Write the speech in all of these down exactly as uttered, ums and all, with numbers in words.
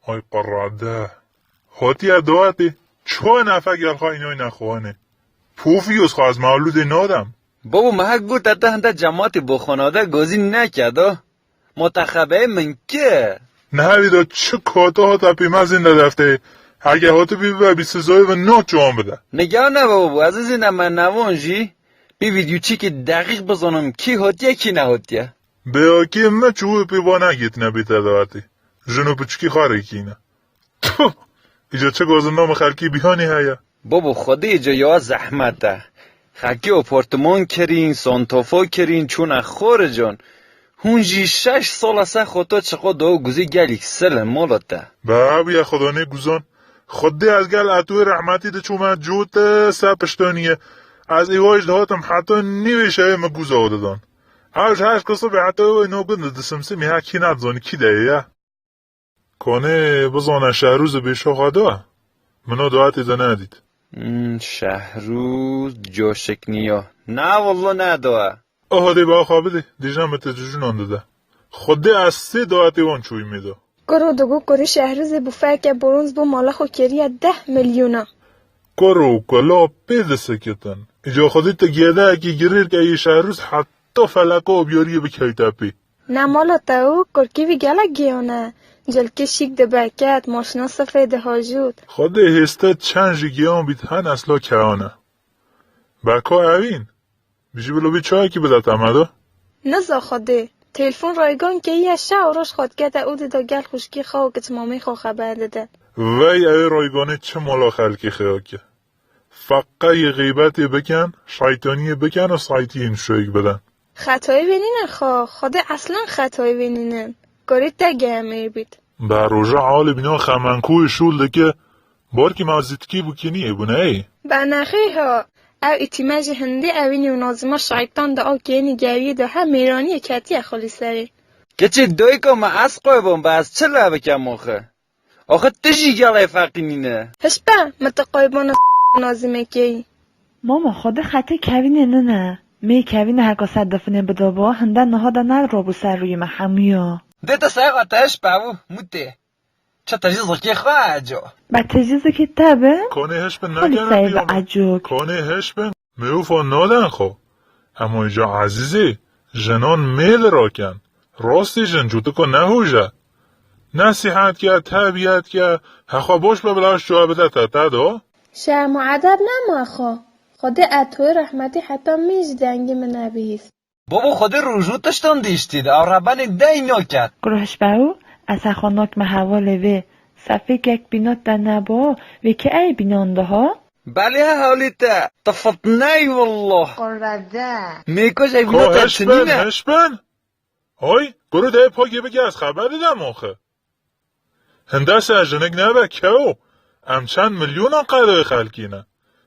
Ay qerade. Hatiye dawetê. Ço nefe gel xwe înoy nexwane. Pofî yoz xwe ez mewlûdê nadem. Babo, me hek got te hinde cemaatê bo xanade gozî neke do. Ma te xebeyê min ki? Nehewî de çi kata hata pê me zênde defteyê. Heke hatibî bibe bî sizayê ve na çawan bide. Nigehane babo, ez ê zênde me nevan jî. Pê vîdyoçîkê deqîq bizanim kî hatiye kî nehatiye. Bêyakê me çûyê pê ba negêtine bê te dawetê. Jin û piçikî xwe rêkîne. Tfu! Îca çi gazinda min xelkî bîhanî heye? Babo, Xwedê îca ya zehmet e. Xelkî apartman kirîn, santafa kirîn, çûne xarican. Hûn jî şeş sal e ser xata çiqa daw guzî gelîk sil in mala te. Be ew ya Xwedê nê guzan. Xwedê ez gel Etoyê rehmetî diçûme cû te ser piştoniye. Ez ê wayî dihatim heta nîvê şevê min guza didan. Ew ji heşt kesibê heta wê no gund disimsimî ha kî nadizanî kî de ye ya. Kanê bizane Şehrûz bê şoxa da? Min o dawetê de nedît. Hmm, Şehrûz coşikniyo. Na wallah nedoa. Oho dê ba xwe bidê, dîjna min te cicûnan dide. Xwedê ez sê dawetê wan çûyî mêdo. Kuro digo kurî Şehrûzê bû feke bronz bû mala xwe kiriye deh milyona. Kuro kula pê disikitin. Îca xwedê te gêdayekî girêr ke yê Şehrûz heta feleka û biyariyê bikeyte pê. Ne mala te û kurkî vî gelek giyan e. Cilkê şîk dibe ket, maşina sifrê dihajût. Xwedê hêste çend jî giyan bît hen esla keyan e. Beko evîn. Bijî bilo bî çayekî bide te me do. Niza Xwedê. Telefon raygan keyiye şew roj xwe dikete û dida gel xwişkî xwe û kiç mamê xwe xeber dide. Vey ew rayganê çi mala xelkê xeya ke. Feqe yê xeybetê bikin, şeytaniyê bikin û saytiyên şoyek bidin. Xetayê vê nînin xwe, Xwedê eslan xetayê vê nînin. Gorê te geyemê bît. Be roja alê bîna xemenkoyê şûl dike, barkî ma zîtkî bû kî niyê bû neyê? Be nexê ha, ew îtîme ji hindî ewînî û nazîma şeytan de ew kênî gewiyê de he mêraniyê ketiye xwe lî serê. Keçê doyka me ez qoybon be ez çi le bikem oxe? Axir tu jî gelê feqî nîne. Hişbe, min te qaybana nazîmê keyî. Mama, Xwedê xetê kevînê nine. Mê kevîne heka ser difinê bidabo, hinde niha de nerobû ser rûyê me hemûya. Dê te saye xwe te hişbe bû, mutê. Çi te jî zikê xwe eco. Be te jî zikê te bi? Konê hişbin Xwedî nekene seyda piyame. Ecok. Konê hişbin. Mewfa naden xwe. Hema îca ezîzê, jinan mêl raken. Rastî jin cûtiko nehûje. Nesîhet ke, tebiyet ke, hexwe boş be bila şuwe bide te te do. Şerm û edeb nema xwe. Xwedê Etoyê rehmetî heta min jî dengê min nebihîst. Babo Xwedê rojû tiştan dîştî de, ew rebenê dey naket. Kuro hişbe û, ez hexwe nakme hevalê vê. Sefêkek bîna te nebo, vê ke ey bînan diha? Belê he hewlî te, tu fitney wallah. Qurrede. Mêko jey bîna te hişbin, tinîne. Hişbin. Hay, kuro de pagê bike ez xeber didem oxe. Hindese jinik nebe kew. Em çend milyonan qedê xelkî ne.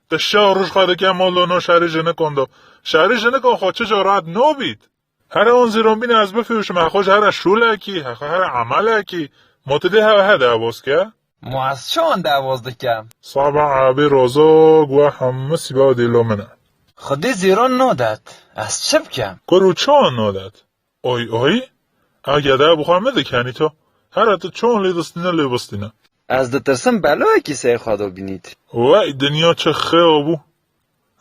Te şew roj xwe dike mala no şerê jinikan de. Şerê jinikan xwe çi ca rahat nabît. Here on zîran bîne ez bifewşim, hexwe ji here şûlekî, hexwe here emelekî. Ma tu dê hewe he dewaz ke? Ma ez çawan dewaz dikem? Saba ebê rozok we hemû sîba dêlo min e. Xwedê zêran nadet. Ez çi bikem? Kur û çawan nadet? Oy, oy. Ew gede bi xwe min dikenî to. Here tu çon lê distîne lê bistîne. Ez ditirsim beloyekî sey xwe do bînît. Wey dinya çi xeya bû.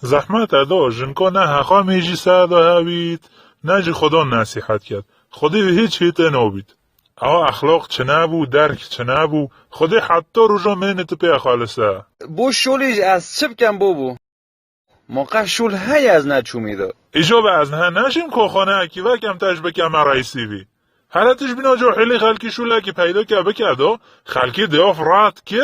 Zehmet e do, jinko ne heqa mêjî ser do hewît, ne jî Xudan nesîhet ket. Xwedê wî hîç hê te nabît. Ew exlaq çinebû, derk çinebû. Xwedê heta roja mênê tu pê xelise. Bo şolî ez çi bikem bobo? Moqa şûl heye ez neçûmî de. Îjo be ez niha neşîm koxaneyekî vekem te ji bike me reysî bî. Here tu ji bîna cohîlî xelkî şûlekî peydo ke bike do, xelkî diyof rahat ki,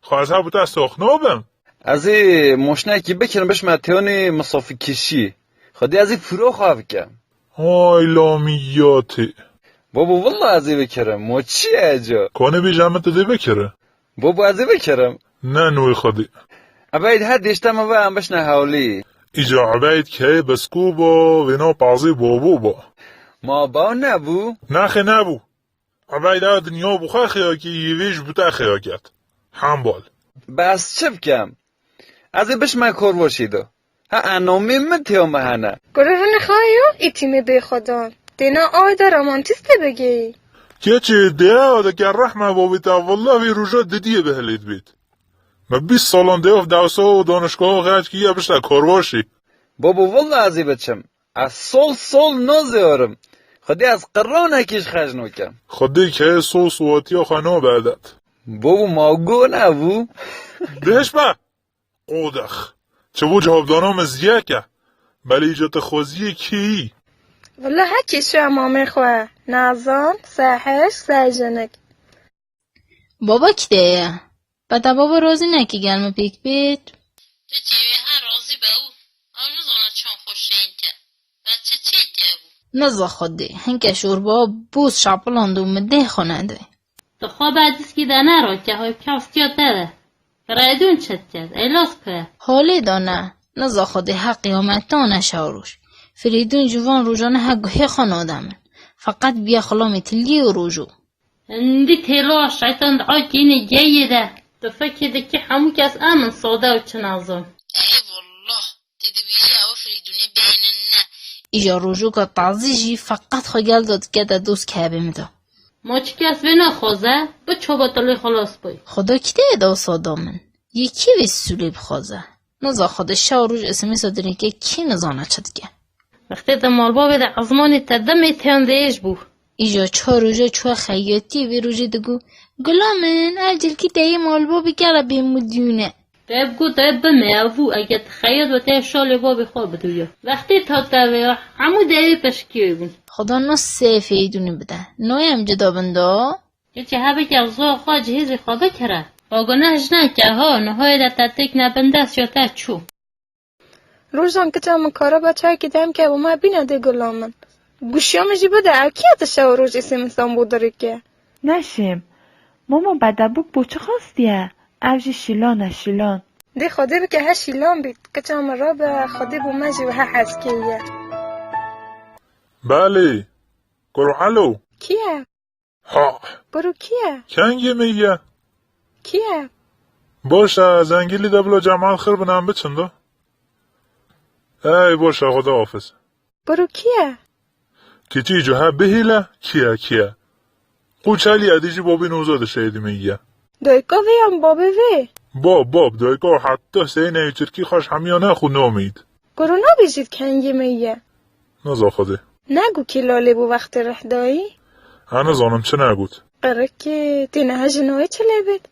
xwe ez hebû te soxno bim. Ez ê moşnekî bikirim bişme teyonê misafirkişî. Xwedê ez ê pûro xwe bikem. Ay lamiyatê. Babo, villa ez ê bikirim. Mo çi ye eco? Konê bêje min tu dê bikire. Babo, ez ê bikirim. Ne nûyê Xwedê. Ebeyd her dêşte min ve em bişne hewlî. Îca Ebeyd keyê biskû bo, vêna pazê bobo bo. Ma baw nebû? Nexê nebû. Ebeyd ew dinya bi xwe xeya kî, yî vê ji bo te xeya ket. Hembal. Bes çi bikem? Ez ê bişme korvoşî do. Ha enomê min têyo me hene. Kuro hene xayo, îtîmê bêxwedan. Têna ay de romantîstê bigeyî. Keçê deya dike rehme bavê te, wallah vê roja didiyê bi hilê dibêt. Me bîst salan deyof dewsa û danişgaha xerc kiriye bişte karbaşê. Babo, wallah ez ê biçim. Ez sol sol nazeyarim. Xwedê ez qirranekî ji xerc nakim. Xwedê keyê sol sowatiya xwe nabe edet. Babo, ma go nebû? Dihişme! Qodex. Çi bo cewabdana min ziyek e. Belê îca tu xweziyê kê yî? Wele hekî şiya mamê xwe. Nazan, Sehiş, Seyjinik. Baba kî de ye? Beda baba razî nekî gel min pêk bêt. Tu çêwê her razî be û ew nizane çend xweş şeyîn ke. Be çi çêke bû? Niza Xwedê, hinke şorba bûz şapiland û min dê xwe nedê. Tu xwe be diskî de nero ke hoy kewstiya te de. Firêdûn çi dikir? Êlas ku ye? Holê de ne. Niza Xwedê he qiyameta ne şew roj. Firêdûn ji van rojane he guhê xwe nade min. Feqet biye xulamê tilgî û rojo. Hindî têlo şeytan di akînê geyê de. Tu fikir dikî hemû kes em in sade û çi nazon. Ey wallah, tê dibîrî ew Firîdûnê bêhînin ne. Îja rojoka tazî jî feqet xwe gel de dikete doz kebê min de. Ma çi kes vê naxwaze, bi çoba tilê xelas bûy. Xweda kî tê da sada min? Yê kî vê sûlê bixwaze? Niza Xwedê şew roj S M S a dirêke kî nizane çi dike. Wextê di malbavê de ezmanê te demê têndêj bû. Îja çar roja çûye xeyatî, vê rojê digo, "Gula min, ev cilkî te yê malbavê gela bêmûdûn e." Te bigot, ev bime, ev bû, eger tu xeyat be te şalê bavê xwe bidûye. Wextê ta te vê, hemû devê pişkiyê bûn. Xweda nas sê Feydûnê bide. Noyê em cida bin da. Keçê hebeke zor xwe cihêzê xwe bikire. Xwe guneh ji neke ha, nihoyê de te têk nebin dest ya te çû. Rojan kiça min kara be çayekî dem ke û me bîne dê gula min. Guşiya min jî bide, ev kî ye tu şew û roj êsê min sambû dirike? Neşêm, Momo bedebûk bo çi xastiye? Ev jî şîlan e, şîlan. Dê Xwedê bike he şîlan bît. Kiça min rabe, Xwedê bo me jî wiha hez kiriye. Belê. Kuro elo. Kî ye? Ha. Kuro kî ye? Kengê me ye. Kî ye? Baş e, zengilî de bila cemaat xir bin em biçin de. Ey baş e, Xweda hafiz. Kuro kî ye? Keçî cu he bihêle, kî ye, kî ye? Qûçelî edî jî babê noza dişeyê dimê ye. Dayika vê yan babê vê? Bab, bab, dayika heta seyne û çirkî xaş hemiya ne xwe namît. Kuro nabêjît kengê me ye. Niza Xwedê. Negû kî lalê bû wextê rihdayî? Ez nizanim çi negot. Qirikê, têne he ji nayê çi lê bêt?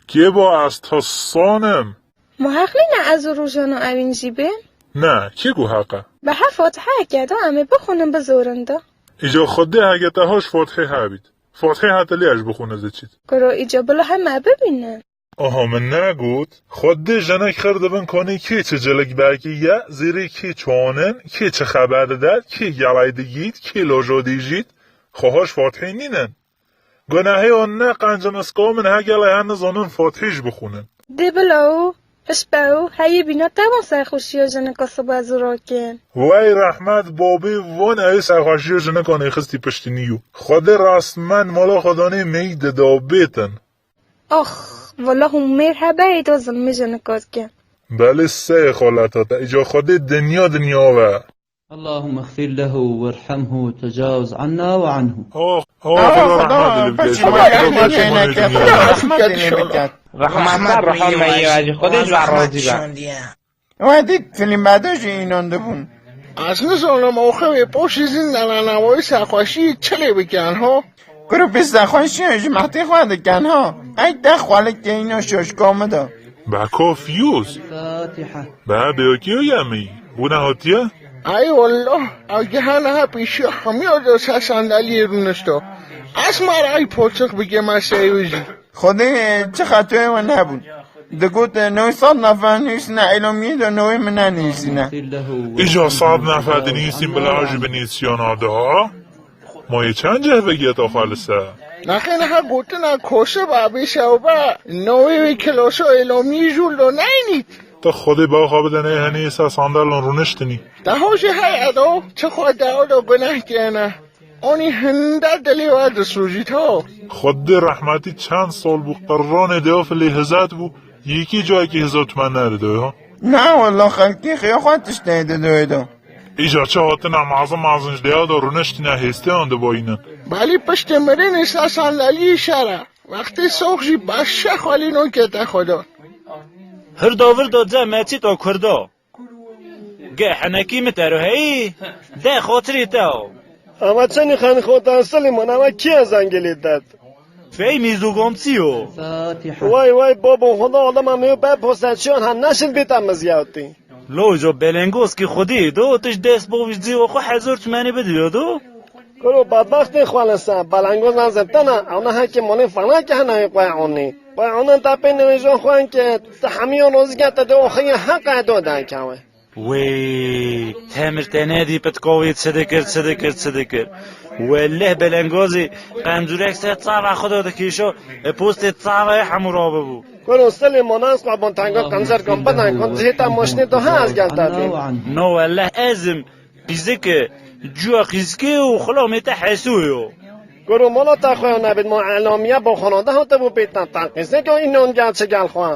Kê ba ez tisanim? Ma heq nîne ez û rojana ewîn jî bên? Ne, kê got heq e? Bi he fatiheyeke da em ê bixwînin bizorin da. Îca Xwedê heke te haş fatihê hebît. Fatihê hete lê ez bixwîne ziçît. Kuro îca bila heme bibînin. Aha, min negot. Xwedê jinek xir dibin kanê kê çi cilik berkê ye, zêrê kê çanin, kê çi xeber didet, kê gelay digît, kê lojo dîjît. Xwe haş fatihê nînin. Gunehê wan ne qencin iska min he gelay he nizanin fatihê jî bixwînin. Dê bila û, pişt be û, heyê bîna te wan serxweşiya jinika sibe zû rakin. Wey rehmet babê wan ewê serxweşiya jinika nêxistî piştî nîyo. Xwedê rastmen mala xwedanê meyî dida bêtin. Ax, wela hûn mêr hebe êda zilmê jinika dikin. Belê seyê xaleta te, îca Xwedê dinya dinya ve. اللهم اغفر له وارحمه وتجاوز عنا وعنه. Oh, oh, Xweda rehmet dilê bike. Rehmet dilê bike. Rehmet rehmet ye, Xwedê ji we razî be. We dît fîlmê de jî înandibûn. Ez nizanim axivê paşê zîndana newayî serxweşî çi lê bikin ha? Kuro pê serxweşiya ji mehtê xwe dikin ha? Ey te xwelikê îna şaşka min de. Beka fiyûz. Be bêyakî ya yemî. Bû nehatiye? Ey wallah, ew gihane ha pêşiya hemiya de ser sandaliyê rûnişta. Ez ma rey paçiq bike me seyê jî. Xwedê çi xetoyê we nebûn. Digot, "Newê sed nefer nivîsîne îlamiyê de, newê min nenivîsîne." Îja sed nefer dinivîsîn bila jî binivîsiyana da. Ma yê çend cih vegiyeta xwe li ser? Nexê niha gotina koşe be, bê şew be, newê wê kiloşo îlamiyê jûl do neynît. Te Xwedê baxa bide neyê henê ser sandalan rûniştinî. Te ho jî hey edo, çi xwe de o do guneh kene. Onî hinde dilê we disûjît ho. Xwedê rehmetî çend sal bû qirranê deyof lê hizet bû, yekî cayekî hizet me neridoy ho. Na wela xelkê xêya xwe tiştê didoyê do. Îcar çi hatina mezin mezin ji deya de rûneştine hêsteyan dibayînin. Belê piştê mirinê ser sandaliyê şer e. Wextê sox jî beşe xwelî nokete xwe de. Hirda virda ce meçîta Kurda. Ge henekî min te re heyî, de xatirê te o. Ama çenî xanî xotan Silêman, ama kî ez zengê lê det? Fehmî zûgamçî yo. Vay vay babo, Xuda adama me yo ber poseçiyan ha neşin bêta mizyawtî. Lojo belengozkî xwedî do, tu ji dest bavî cî xwe hezar çimenê bidiyo do. Kuro bedbextê xwe li ser, belengoz nazim tena, ewna hekî molê fena ke hena yê xwe onî. Xwe onan ta pê nivêjon xwe ke, tu hemiyo rozî ke te de oxiye heqe do derkewe. Wey, temir te nedî pitkovî çi dikir, çi dikir, çi dikir. Weleh belengozî qencûrek ser çava xwe de dikîşo, e postê çava yê hemû rabibû. Kuro Silêman ez xwe bon tengo qencer kon bidan kon cihê te maşinê do ha ez gel te bî. No weleh ezim, qîzike, cuya qîzike û xulamê te hesû yo. Kuro mala te xwe nebit ma elamiye bo xonade hate bû pêtan tan qîzike û înon gel çi gel xwe.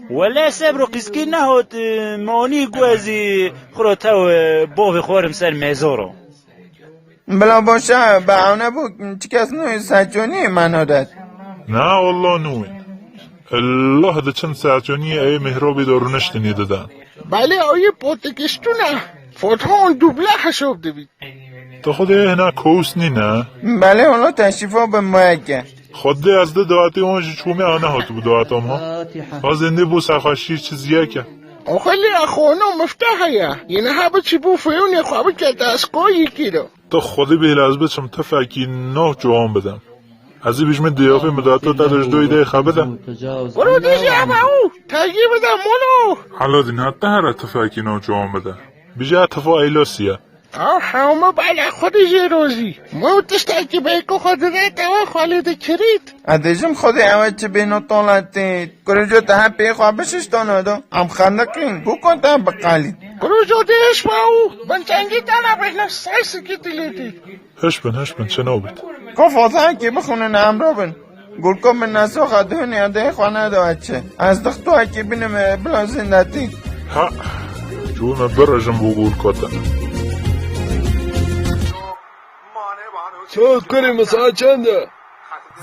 Wele sebro qîzkî nehot, e, manî guezî xuro tew, e, bovê xwerim ser mezoro. Bila boşa be ew nebû, çi kes nû saçonî mano det. Na wallah nû. Allah diçin saçonî ê mihrobî de rûniştinî dide. Belê ew yê potikiştûn e. Foton dubla hesab dibî. Tu xwedê hina kowis nîne? Belê wala teşrîfa bi moyeke. Xwedê ez di dawetê wan jî çûmê a nehatibû daweta ma. Fazê nê bû serxweşî çi ziyeke. Oxelî a xwano mifte heye. Yê niha biçî bû feyûnê xwe bike destgoyî kîro. Tu xwedî bêle ez biçim tifekî nav çawan bidim. Ez ê bijmê diyafê midata te de ji doyî dê xebide. Kuro dê jî eve û tevgî bide molo. Alodîn hat te here tifekî nav çawan bide. Bijî a tifa Eylosî ye. Ew hewme bala xwe dijê rozî. Mo tiştekî beyko xwe dide te we xwe lê dikirît. Ez dêjim xwedê ewe çi bêno toletî. Kuro jo te hep pê xwe bişiştano do. Em xendiqîn. Bû ku te biqalî. Kuro jo dê hişma û bin çengî te nabêhne sey sikî dilêtî. Hiş bin, hiş bin, çi nobit. Ko fotahekî bixwînin em robin. Gulko min nesoxa dihunê dê xwe nedawe çi. Ez dixtuhekî binim, e, bila zindetî. Ha, çûme birejim bo gulko te. Çawa kurê min saet çend e?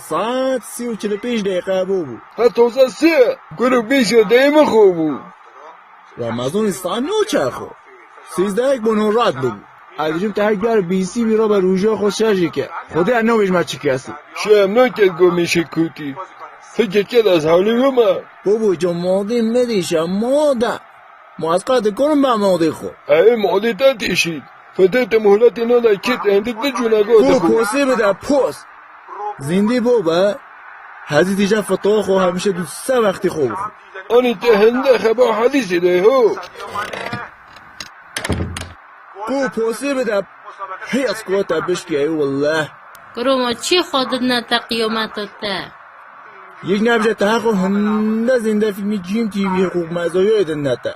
Saet sî û çil û pênc deqe bûbû. Ha toze sê. Kuro bîst ya deyê min xwe bû. Ramazanê saet nod çaxo. Sêzdehek bo nod rat bûbû. Ez dibêjim te her ger bîsî bî rabe rojiya xwe şerjê ke. Xwedê ez nabêjim ez çi kesî. Şê em naket go mêşe kutî. Hikê ket ez hewlê wime. Bobo ca madê me dêşe mada. Ma ez qet dikarim be madê xwe. Ey madê te têşît. Fetê te muhletê nada kit endik di cûna go Bo dixwe. Posê bide pos. Zindî bo be. Hezî dîje fito xwe hemişe du se wextî xwe bixwe. Anî te hinde xeba hadîsê de ho. Ku posê bide. Hiyas ku te bişkê, ey wallah. Kuro ma çi xwe didine te qiyometa te? Yek nebje te heqo hinde zinde fîlmî Cîm T V hiqûq mezoyoyê didine te.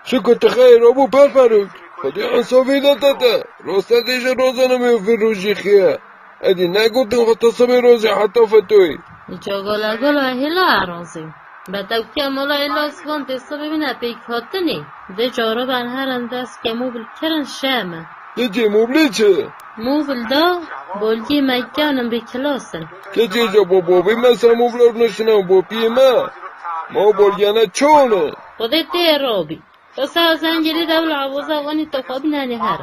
Şiko te xeyr abû perperok. Xwedê insafê de te te. Roste dêje rozana me vê rojî xiye. Edî negotin xwe te sibê rozê heta fetoyê. Îca gola gola hêla erazî. Betewkiya mala Îlas van tê sibê bîne pêk hatinê. Dê caroban herin dest ke mobil kirin şeme. Yê cê mobilê çi? Mobil da bolgî me kiyanin bi kilasin. Keçê ca bo bobî me ser mobil rûniştine bo piyê me. Ma bolgiyane çone. Xwedê tê robî. Qisa zengîrî de ewla avoza wanî to xwe binanî her.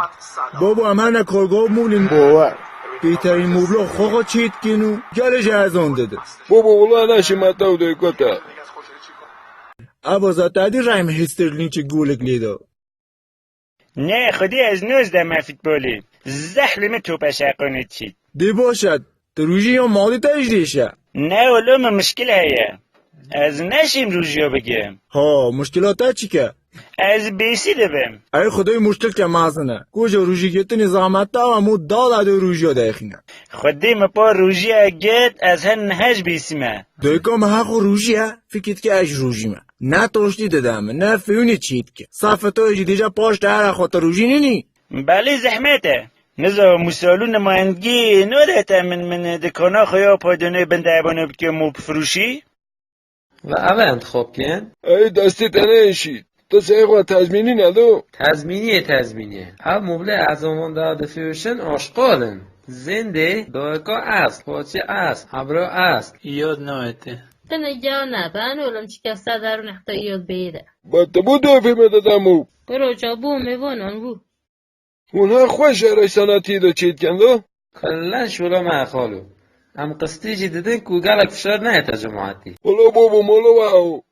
Bobo em hene korgo mûlin. Bowe. Pîterî mûblo xwe xwe çît kîn û gelê ji ezon didin. Bobo wula neşî me tew de kota. Abo zatadî rayme hîstirlîn çi gulik lî do. Ne, xwedî ez noz de me futbolî. Zehlî min tope şeqonî çît. Dê baş e. Tu rûjî ya malî te jî dêşe. Ne wilo min mişkil heye. Ez neşîm rûjiya bigim. Ha, mişkila te çi ke? Ez bêsî dibim. Ey xwedê mişkil ke mezin e. Kuja rûjî girtinî zahmet te ama mû dala de rûjiya dexîne. Xwedê min pa rûjiya girt ez hin niha jî bêsî me. Dêka me heqo rûjî ye, fikir dike ez jî rûjî me. Ne toştî dide min, ne fiyûnî çî dike. Safetoyê jî dîje paş te here xwe te rûjî nînî. Belê zehmet e. Niza Mûsalû nimayendgî node te min, min dikana xwe ya paydonê bin de ebane bike mû bifirûşî? Ve ev entixab kirin? Ey destê te neêşît. Tu seyê xwe tezmînî nedo? Tezmîniyê tezmîniyê. Ev mobilê ezan da difêşin aşqal in. Zêndê, dayika est, paçê est, hebra est. Yod nayê te. Tine giya ne, ben oğlum çike se derûn heta yod beyde. Ba te bu dofê me de demo. Kuro çabû mêvanan bû. Hûn her xweş erê sanatiyê de çêdikin do? Kullen şola me xalo. Em qistî jî didin ku gelek fişar nehête cemaetî. Wala babo, mala we ew.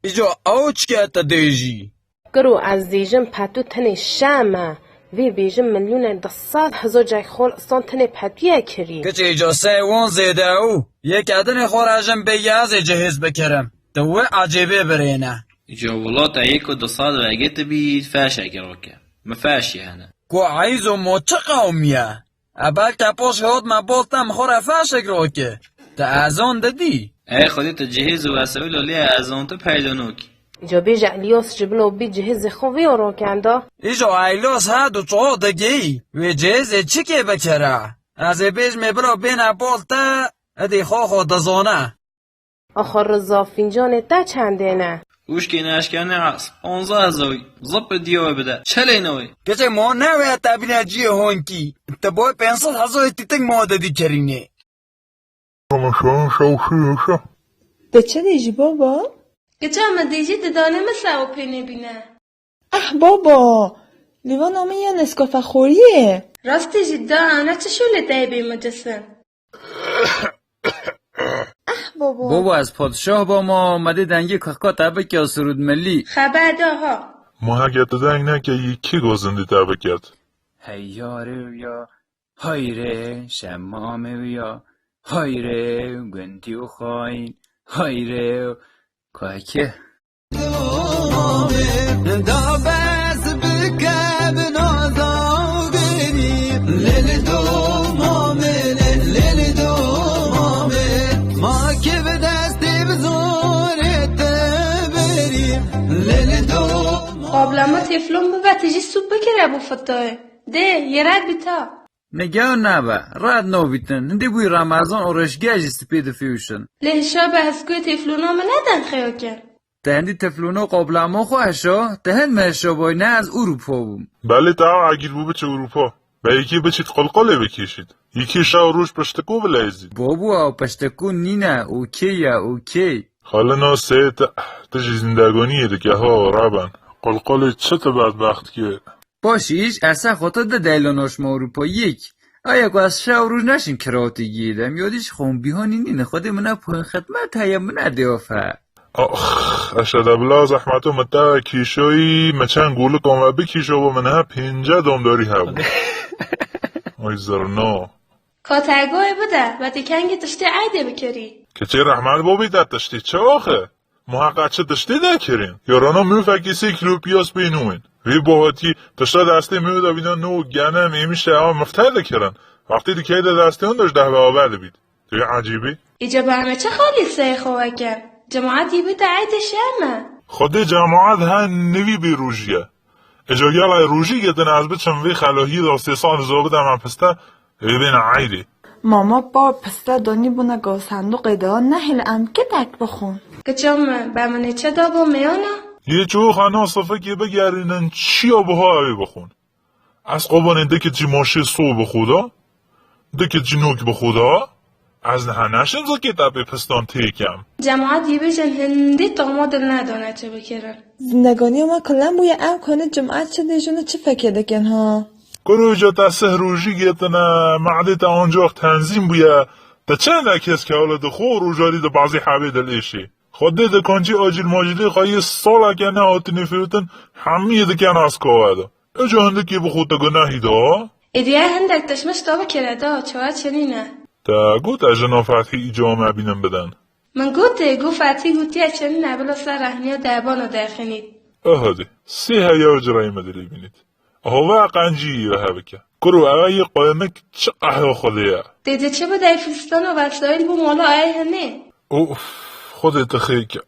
Îca ew çike te dê jî? Kiro ez dêjim petû tenê şe me. Vê bêjim milyonê du sed hezar cek xol istan tenê petûye kirî. Kiçê îca sey wan zêde ew. Yek edinê xwe rejim bêyî ez ê cihêz bikirim. Tu wê ecêbê birêne. Îca wila te yê ku du sed vegê tu bî feşekî roke. Mi feşî hene. Ku eyzo mo çi qewmiye? E belke poş hot me bol te mi xwe re feşek roke. Te ezon didî? Ey xwedî tu cihêz û wesewîla lê ezon tu peyda nokî. Îca bêje Elyas ji bila bî cihêzê xwe vê rokenda. Îja Elyas he du çoğo digihî. Wê cihêzê çikê bikere? Ez ê bêjmê bila bêne bol te, edî xwe xwe dizane. Axir riza fîncanê te çendê ne? Uşkê neşkene ez, panzdeh hezar, zip diya wê bide. Çelê ne wê? Keçê mo ne wê te bîne ciyê honkî. Te boy pênc sed hezar tîtik mo de dî kerînê. Ama şu an şew şu yaşa. Te çi dêjî baba? Kiça me dêjî didane min se û pê nebîne. Eh baba, lîvana min ya Nescafe xoriyê. Rastî jî da, ana çi şûlê te yê bê mecisin? Eh baba. Baba, ez padşah bama, me dê dengê kaka te bike sirûd milî. Xeber da ha. Ma heke tu deng neke yî kî gozindî te biket? Hey yarê ya, hayre, şemamê ya, hayre, gundî û xayîn, hayre, kake. Da bes bike bi naza û gerî. Lê li doma min, lê li doma min. Ma kê bi destê bi zorê te berî. Lê li doma. Qablema teflon bibe, tu jî sûp bikire bo fitayê. Dê, yê red bîta. Nigew nebe, red nobîtin. Hindî bûyî Remezan û reşge jî spê difiwşin. Lê hişa be heskuyê teflona min neden xeyo kin. Te hindî teflona qablama xwe hişa, te hin me hişa bay ne ez Ewropa bûm. Belê te ew egîr bû biçe Ewropa. Be yekê biçît qulqulê bikêşît. Yekê şew roj piştiko bileyzît. Babû ew piştiko nîne, okey ye, okey. Xalina sê te, tu jî zîndegoniyê dike ha, reben. Qulqulê çi tu bedbext kir. Paşî îş ese xwe te di deylo noşma Ewropa yek. Aya ku ez şew roj neşin kirawtî gîdem. Yodî ji xwe bihanî nîne. Xwedê min e puhin xidmet heye, min e dêofe. Ax, eşede bila zehmeto min te kîşoyî, me çend golikan ve bikîşo bo min he pênce domdorî hebû. Ay zirno. Kategoyê bide, ve tê kengî tiştê eydê bikirî. Keçê rehmet bobî te tiştê çi oxe? Muheqeq çi tiştê de kirin? Yarana mûfekî sê kîlo piyaz pê nû in. Vê bohatî tişta destê mû de bîna nû genim êmişe ew mifte dikirin. Wextê dikeyde destê hûn de ji dehve aver dibît. Tu yê ecîbî? Îca bi em ê çi xalî seyê xwe weke? Cemaetî bî te eydê şerm e. Xwedê cemaet her nivî bê rojî ye. Îca gelay rojî girtin ez biçim vê xelohî de sê sal zo bidem em piste, ê bêne eydê. Mama pa piste donî bûne gav senduqê de, nehêle em kitek bixwin. Kiça min, be min ê çi dabo meyana? Yê çiwo xana sifikê bigerînin çiya biha ew ê bixwin. Ez qobanê dikit jî maşê so bi xwe da, dikit jî nok bi xwe da, ez niha neşim zikê te pê pistan têkem. Cemaet yê bêjin hindî tama dil nedane çi bikirin. Zindegoniya me kulen bûye ew kane cemaet çi dêjin û çi fekê dikin ha. Kuro îca te sih rojî girtine, me'dê te ancax tenzîm bûye, te çend kes kewle dixwe û rojarî di bazî hebê dilêşê. Xwedê di kancî acîl macîlê xwe yê saleke nehatine fêtin, hemiyê diken ez kawe de. Îca hindikî bi xwe te gunehî da? Êdî hindek tişt mişt da bikire da, çawa çinîne. Te got ez jina Fethî îca me bînin bidin. Min gotê, got Fethî gotiye çinîne bila ser rehniya derbana derxinît. Ehadê, sê heya cirayê me dilê bînît. Hova qencî ve hebike. Kuro eve yê qoyemik çi qehwa Xwedê ye. Tê de çi bide Filistana vesayîl bû mala ey hinê. Of, Xwedê te xêr ke.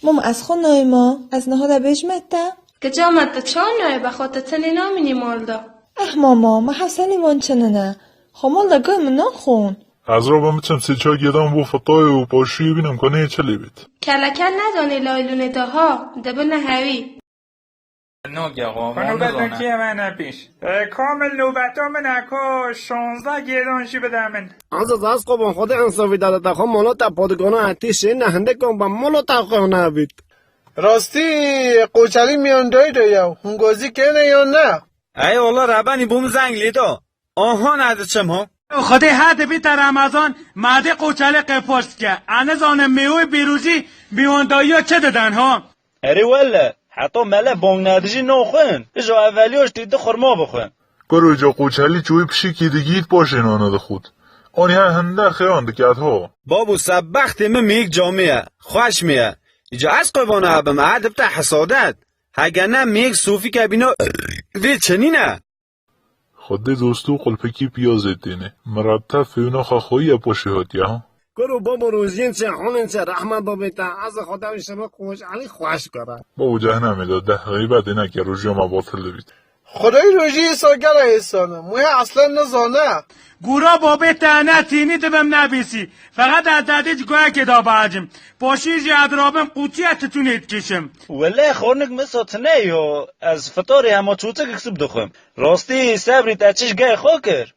Mama ez xwe nayê ma, ez niha de bêjme te. Kica me tu çawa nayê be xwe tu tenê namînî mal de. Eh mama, me hewselî van çinine. Xwe mal de gay min naxwin. Ez rabim biçim sê çar gedan bo fitayê û paşiyê bînim ku nê çi lê bêt. Kellekel nezanê laylûnê de ha, dibine hewî. Noge xwe, Xwe nûbet nizane. Nûkê me ne pîş. E, kamil nûbeta min e, ko şonzde gêdan jî bide min. Aziz, ez qobon Xwedê ensafî dade te xwe molo te podgona hetî şê ne hindekan be molo te xwe nebît. Rastî, qoçelî miyan dayî de ye. Hûn gazî kene yan ne? Ey wala rebenî bû min zeng lê da. Aha ne diçim ha. Xwedê her dibîte Remezan, madê qoçelê qepoş dike. Ez nizanim mêwê bêrojî mîwandayiya çi didin ha? Erê wele, heta mele bang nedijî naxwin. Ija eveliya jî tê di xurma bixwin. Kuro îca qoçelî çûyî pişikî digît paşê nane dixwit. Anî her hinde xêran diket ha. Babo sebextê min mêk camê ye. Xweş me ye. Îca ez qebana hebim, e dibte hesadet. Hege ne mêk sofîke bîna vê çinîne. Xwedê dostû qulpikî piyazê têne. Mirettef fêwna xwe xweyî ye paşê hatiye ha. Kuro babo rojiyên çe, holên çe, rehmet babê te, ez Xwedê wî şema qoçelî xweş kere. Babo cehnemê de deh xeybetê neke rojiya me batil dibît. Xwedayî rojî îsa gela hêsan e. Muhê eslen nizane. Gura babê te ne tînî dibim nebîsî. Feqet ez dedê ji goyekê de biecim. Paşî jî ez rabim qûçiye titûnê dikişim. Wele xornik misa tine yo. Ez fitarê hema çûçik sib dixwim. Rastî sebrî te çi ji gel xwe kir?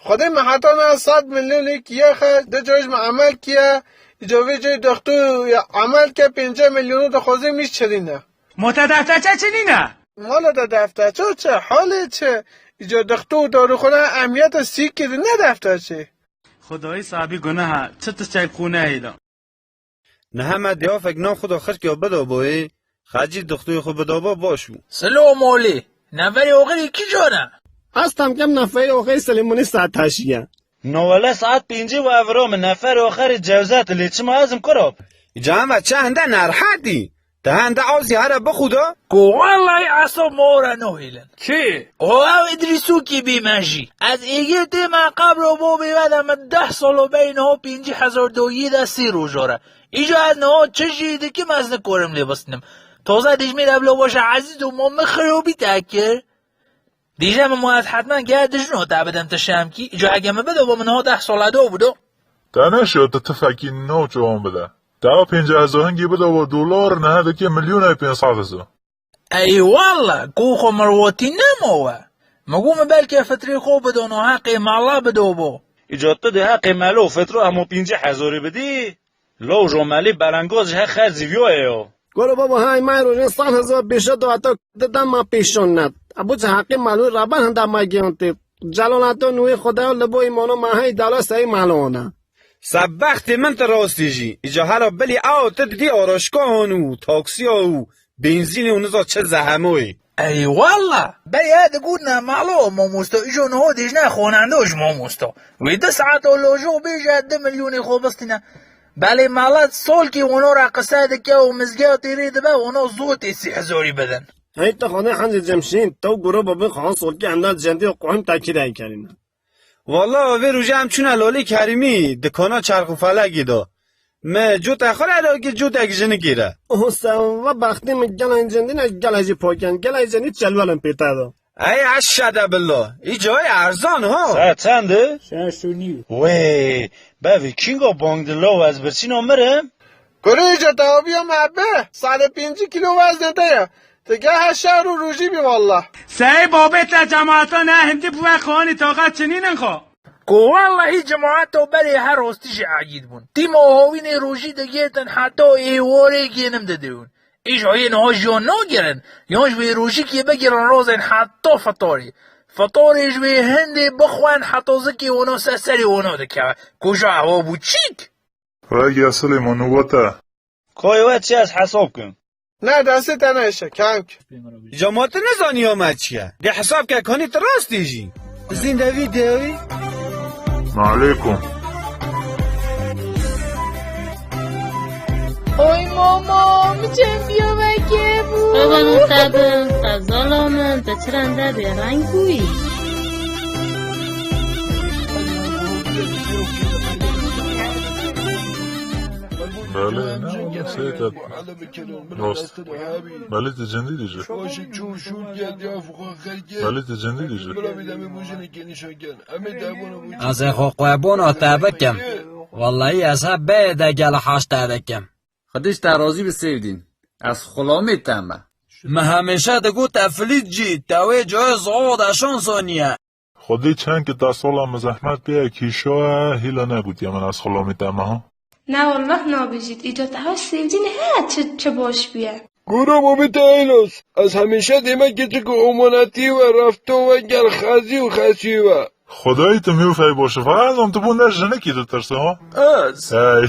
Xwedê me heta niha sed milyonê kiye xe, di coj me emel kiye, îca vê cê dextû ya emel ke pênce milyonû dixwazê mîş çirîne. Ma te defterçe çi nîne? Mala te defterçe çi, halê çi? Îca dextû û darûxane emniyete sî kirine defterçê. Xwedayî sabî guneha, çi tiştek xû nehêla. Niha me diyafek nav xwe da xirk ya bida boyê, xecî dixtoyê xwe bidaba baş bû. Silo Molî, neferê oxirî kîjan e? Ez tam kem neferê oxirî Silêmonî Sertaşî ye. No wele saet pêncî û evira min neferê oxirî Cewzet lê çima ez im kurab? Îca em ve çi hende nerhetî? Te hende ew zî here bixwida? Ku wellahî esab ma ora nahêlin. Kî? O ew Îdrîsûkî bî me jî. Ez êgê tê me qebra babê we de min deh sal û bey niha pêncî hezar doyî de sê roja re. Îja ez niha çi jî dikim ez nikarim lê bistînim. Taze dijmêr ev lavaşa Ezîz û ma min xirabî te kir. Dîje min ma ez hetmen gel dijno te bidim ti şemkî. Îja heke min bido bo min niha deh sala do bido. Te neşiya tu tifekî navçe wan bide. Te ew pêncî hezar hingî bida we dolar, niha dike milyonê pênc sed hezar. Ey walla, ku xwe mirwatî nema we. Min got min belkî fitrê xwe bido, no heqê mala bido bo. Îca tu dê heqê melo û fitro hemo pêncî hezarî bidî? Law jo melî belengaz ji her xerzî viyoye yo. Goro baba, hay may rojên sed hezar pêşe do heta di dema pêşon net. Ebu çi heqê melo raban henda may giyan tê. Celal heta nûyê xwe de li bo îmano me hey dala sey melo ona. Sebextê min tu rastî jî. Îca hela bilî ew tu didî araşka han û taksiya û benzînê û niza çi zehemoyê. Ey walla, berê digotine mala mamosta, îjo niha dêjine xwanendo ji mamosta. Wê du saet o lojo bêje du milyonê xwe bistîne. Belê mala solkî wano re qise dike û mizgeha têrê dibe wano zotê sî hezarî bidin. Hey tu xanê hence Cemşîn, tew guro bibin xan solkî henda cendê û qohim tekî de kerîne. Walla vê rojê em çûne Lalê Kerîmî, dikana çerx û felekê de. Me cotê xwe re da ki cotek jinikê re. Oho sewa bextê min gelên cendî ne gelê jî poken, gelê cendî çelwelin pê te de. Ey eşhede billah. Î cayê erzan ha. Saet çend e? Şeş û nîv. Wê, bevî kinga bang di law ez birçîna mirim. Kurê îca tewabiya me be, sedê pêncî kîlo weznê te ye. Ti geh şehr û rojî bî wallah. Sey babê te cemaata ne hindî bi we xanî taqa çinînin xo. Ku wallahî cemaata berê her rastî jî egîd bûn. Tîma hawînê rojî digêtin heta êwarê gênim didewin. Îja yê niha jiyan nagirin, yan ji wê rojîkê bigirin razên heta fitarê. Fitarê ji wê hindê bixwen heta zikê wana ser serê wana dikeve. Kuja ewa bû çîk? Rege Silêman nûbete. Koyê we çi ez hesab kim? Ne, destê te neyşe, kemk. Îca ma tu nizanî ya me çi ye? Dê hesab ke kanî tu rastî jî. Zîndevî dêwî. Aleykum. Oy mama, mi çend piya vekê bû. Qurbanê te bin, te zala min, te çi rende bêreng bûyî. Bi Belê, ne wala seyt et. Rast. Belê, tu cindî dî jî. Belê, tu cindî dî jî. Ez ê xwe qwebûna te bikim. Wellahî ez hebe de gel haş te dikim. Xwedê ji te razî bi Sêvdîn. Ez xulamê te me. Me hemêşe digot te filît cî, te wê cayê zixo de şansa niye. Xwedê çend ki te sala min zehmet pê ye kîşa ye, hîla negotiye min ez xulamê te me ha. Na wallah nabêjît, îca te ha Sêvdîn he çi, çi baş bûye. Goro bû bite Eylos. Ez hemîşe dême keçik û omonetî we refto we gel xezî û xesî we. Xwedayî tu mî û fey baş e. Fakat ez tu bû ne jinikî ditirse ha? Ez. Hey.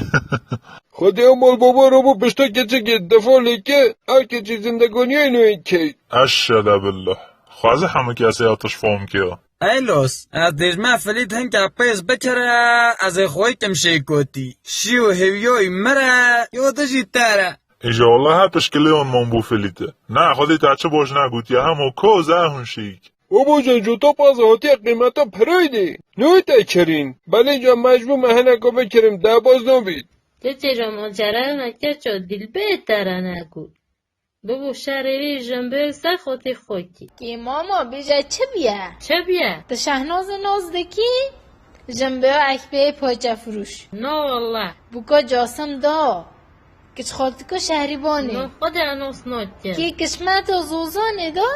Xwedê ew mal baba robû pişta keçikê defa lêke, ev keçik zindeganiyê nûyê key. Eşhede billah. Xwezî hemû kesê ya tişt fam kiya. Eylos, ez dêjme filît hinke pêz bikire, ez ê xweykim şêkotî. Şî û hêwiyoyî mire, yo dijî tere. Îja wela he pişkilê wan man bû filîte. Na, xwedê te çi boş negotiye, hemo koz e hûn şîk. Baba can jota paz hatiye qîmeta piroydê. Nû te kirîn. Belê can mecbûr me hineko bikirim, debaz nabît. Keçê can macerayona keça dilbê tere negot. Bibo şerê wî jimbê ser xotê xwekî. Kê mama bêje çi biye? Çi biye? Ti Şehnazê naz dikî? Jimbê ekbê poçe firûş. No wallah. Buka casim da. Kiçxaltika şehrîbanê. No xwedê nas nake. Kê kişmeta zozanê da.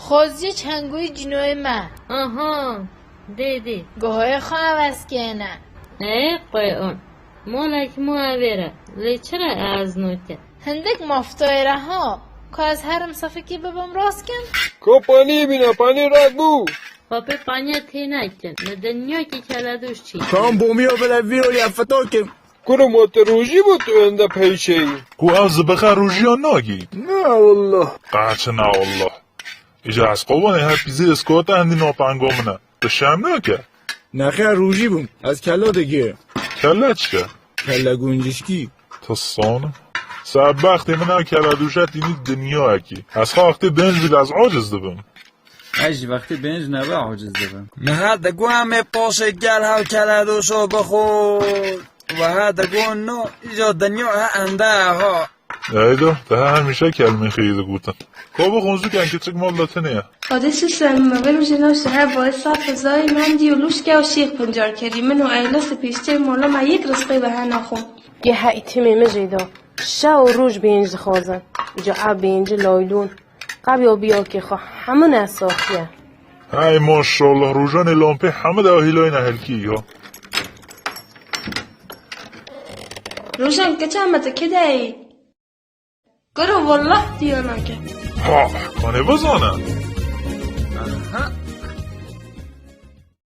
Xwezî çengoyê cînoyê me. Aha. Dê dê. Gohoyê xwe ewez kêne. Ê qoyon. Molek mo evêre. Lê çira ez noke? Hindik maftayê re ha, ka ez herim sifekê bibim rast kim? Ka panî bîne, panî rast bû. Xwe pê paniya tê nekin. Li dinyakî keledoş çî. Tam bomiya bile vî rolî fitokim. Kuro ma tu rojî bû tu ende peyşeyî. Ku ev zibixe rojiya nagî. Na wallah. Qaçi na wallah. Îca ez qobanê her pîzê eskota hendî napengo min e. Tu şerm nake? Nexêr rojî bûm. Ez kela digê. Kela çi? Kela guncişkî. Tu son. Sebextê min ev kela dûşe tînî dinyayekî. Ez xwe wextê bênc bî ez aciz dibim. Ez jî wextê bênc nebe aciz dibim. Niha digo em ê paşê gel hev kela dûşo bixwin. Weha digo no, îca dinya he ende ha. Eyda, te hemîşe kelmê xêrî digotin. Ka bixwin zûken kiçik mal de tinê ye. Xwedê sisem, me vê rojê nav şehe bayê saf hizayê mendî û lûşke û şêx pincar kerî. Min û Eylasê pêştê mola me yek rizqê ve hena xwe. Geha îtimê min jê da. Şev û roj bênc dixwazin. Ca ev bêncî laylon. Qebiya biyakê xwe hemû ne saxiye. Hey maşallah, rojanê lampê hemû de hîlayna helkî ya. Rojan keça me tu kideyî? Kuro wallah diya nake. Ha, kanê bizane.